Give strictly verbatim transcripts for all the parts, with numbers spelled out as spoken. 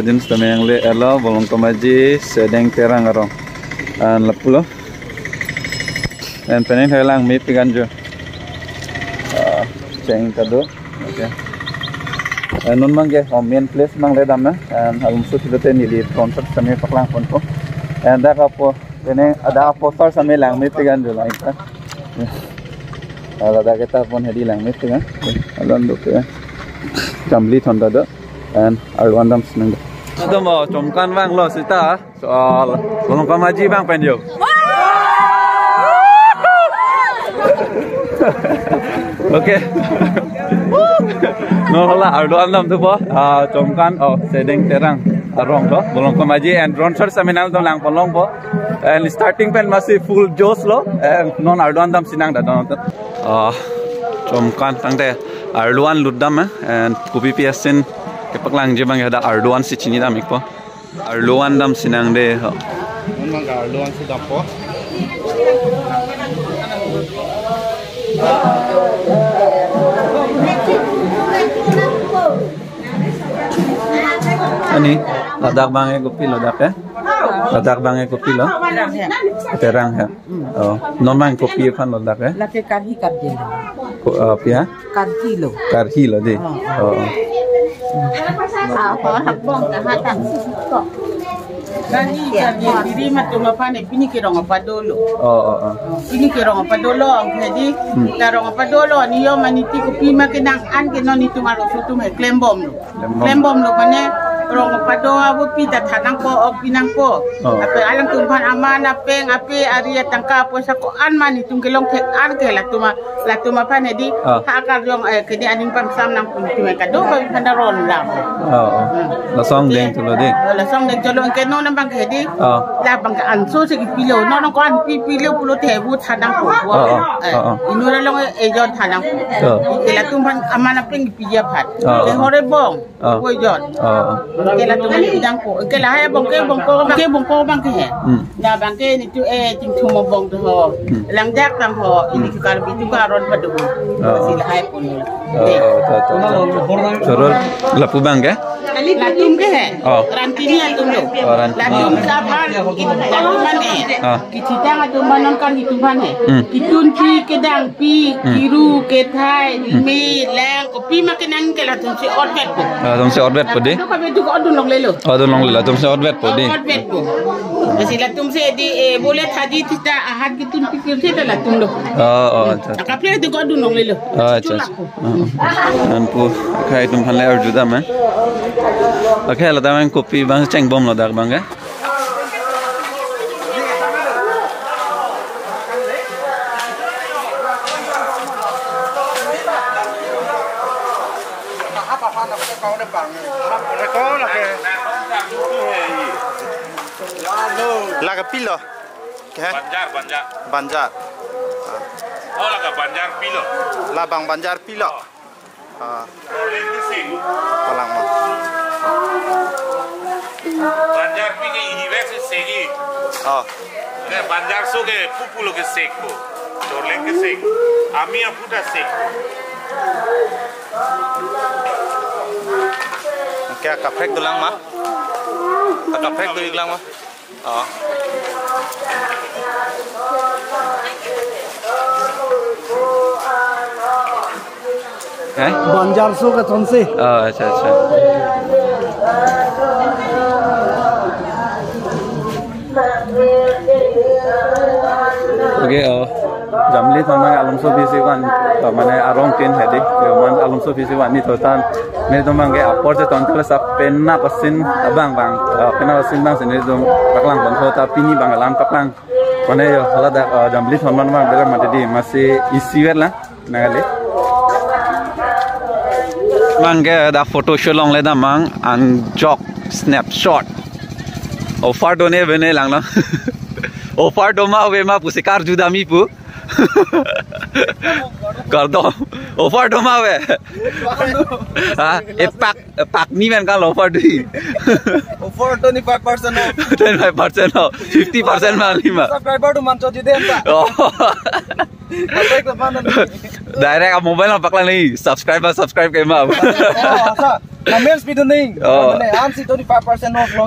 Din sitame nangle elo Bolongkomaji Sedeng Terang arong. An lapulo. An penang thailang mepik anjo. Ah, cheng ta do. Okay. Eh, non abangke, oh, main place nangle damnang. An alumso philote neli drone shot sitame paklang ponpo. An dak apo, penang ada apo sar sitame lang mepik anjo lang ta. Ala dak eta pon hedi lang mepik an. Alon do ke. Jamli thon ta do. An arlo an dam sinang do. Atum, oh, chomkan vanglo seta. So, ah, Bolongkomaji abang pen jo. Okay. Non hala arlo an dam thupo. Ah, chomkan, oh, Sedeng Terang arong do. Bolongkomaji an drone shot sitame nangtum lang pon longpo. An starting pen masi full josh lo. An non arlo an dam sinang da don. Ah, chomkan tangte arlo an lut dam, eh. An kopi pi asin kepaklangji abang hadak arlo an si chini dam ikpo. Arlo an dam sinang de ho. Non abangke arlo an si dampo. Ani, ladak abangke kopilo dak, eh? Ladak abangke kopilo? Terang ya. Oh, non abang kopi aphan lo dak, eh? Lake karhi kardi lo. Ko, ah, pia? Karhi lo. Karhi lo de. Oh. Oh. Ah, oh, habong ka hatang. Karhi kardi diri matum aphan e pini ke rong apa dolo. Oh, oh, oh. Pini ke rong apa dolo, ang hedi. Hmm. Ta rong apa dolo, ni yo mane ti kopi ma kenang an ke non itum arloso atum he klembom lo. Klembom. Klembom lo mane rong apa do abo pi ta thanangpo, ok pinangpo. Oh. Ape alangtum aphan aman apeng ape ari atangka poisa ko-an mane itum kelong thek ar ke latum a, latum aphan hedi. Oh. Ha karjong, eh, kedi aning pangsam nang pun itum kado ko aphan ta ron lam. Oh, oh. Hmm. Lason deng thulo de. Oh, lason deng thulo ke non abangke hedi. Oh. La abangke anso si kipilo. Non ko an pi pilo pulote bu thanangpo. Oh, oh. Eh, oh, oh. Inut along ejon thanangpo. Oh. Ke latum aphan aman apeng piji aphan. Oh. Ke hore bong. Oh. Ko ejon. Oh, oh. Ke latum aphan pidangpo. Ke lahai abangke bongko, ke bongko abangke he. Hmm. La abangke nitu, eh, Chingthum abong do ho. Hmm. Langjak tang ho. Ini ke Karbi tu karon padu. Oh. Si lahai pon. Oh, oh, to, to, to. Sorol lapu abangke? Latum ke he. Oh. Rantini atum lo. Oh, Rantini. Latum sabar, latum mane. Ah. Kithitang atum aphan non karhi atum aphan he. Hmm. Kitun pi, kedang pi, hmm, kiru, kethai, hmm, me, lang, kopi ma kenang ke latum si otvet po. Latum si otvet po de. Latum kami tu ko odun longlelo. Odun longlelo, latum si otvet po de. Otvet po. Lasi latum si di, eh, bole thadi thita ahat kitun pi kir thita latum lo. Oh, oh, acha. Akaple tu ko odun longlelo. Oh, acha, acha. Chulak po. Oh. Anpo, akhai atum aphan le arju dam, eh. Akhai ladak abang kopi abang chengbom lo dak abangke. Lake pilo? Ke? Banjar, Banjar. Banjar. Oh, lake Banjar pilo. Labang Banjar pilo. Oh. Ah. Palang ma. Banjar pi ke ini besi segi. Oh. Ke Banjar so ke pupu lo ke sek ko. Chorleng ke sek. Ami aputa sek. Oke, kaprek dolang ma. Kaprek dolang ma. Oh. Eh? Banjar so ke thonsi. Oh, acha, acha. Okay, oh. Jamli thon abang alumso aphi si van, to mane arong tin hedi, yo man alumso aphi si van ni to tan, nelitum abangke apor cheton tele sa penap asin abang abang, ah, penap asin abang si nelitum paklang pon tho ta pini abang alam paklang. Mane yo, hala dak, ah, jamli thon man abang bera mate di, masi isi vet lang, nangali. Abangke dak photo shoot longle dam abang, anjok snapshot. Offer do ne ave ne lang na. Offer do ma ave ma pusi karju dam ipu. Kardom. Offer do ma ave. Ha? Epak, epak ni men kan offer di. Offer twenty-five percent off. Twenty-five percent off. Fifty percent ma lima. Subscriber tu mancho jiden ta. Oh. Direct a mobile ma paklang ni. Subscriber subscribe ke ma. Oh, sa. Comments pidun ning. Oh. Mane, ansi twenty-five percent off lo.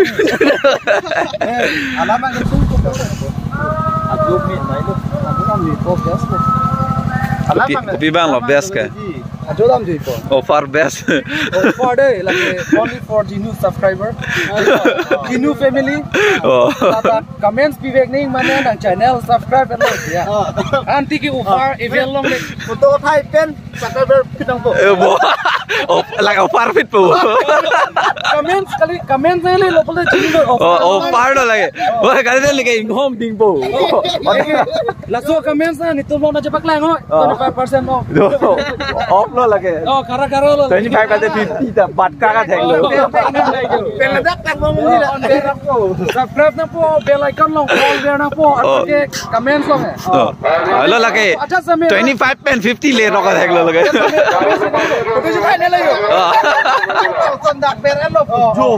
Eh, alam ang itu. Aduh, mi, na itu. Aduh, mi, po, gas po. Alam Kopi, ang, kopi bang lo, alam best ang ka? Aduh, alam di po. Offer best. Offer deh, lagi only for Genu subscriber. Genu family. Oh. Tata comments pivek ning mane nang channel subscribe and like ya. Oh. Anti ki offer avail long deh. Photo uthai pen subscriber phit nangpo. Eh, bo. Oh, like offer phit po. Comments kali, comments kali lo pula chini lo. Oh, offer lo lagi. Bo, kali na lagi inghom dingpo. Laso comments na netum lo na chepaklang ho. Oh. Twenty-five percent off. Do. Off lo lagi. Oh, kara kara lo. Twenty-five kali fifty ta bat kara thek lo. Peladak tak mo mungkin. Subscribe nangpo, bell icon long, all ber nangpo, Oh. Atake comments long eh. Oh. Hello lagi. Acha sampai. Twenty-five pen fifty le rok thek lo lagi. Itu juga ada lagi. Oh. Kontak ber lo. Oh. Jo.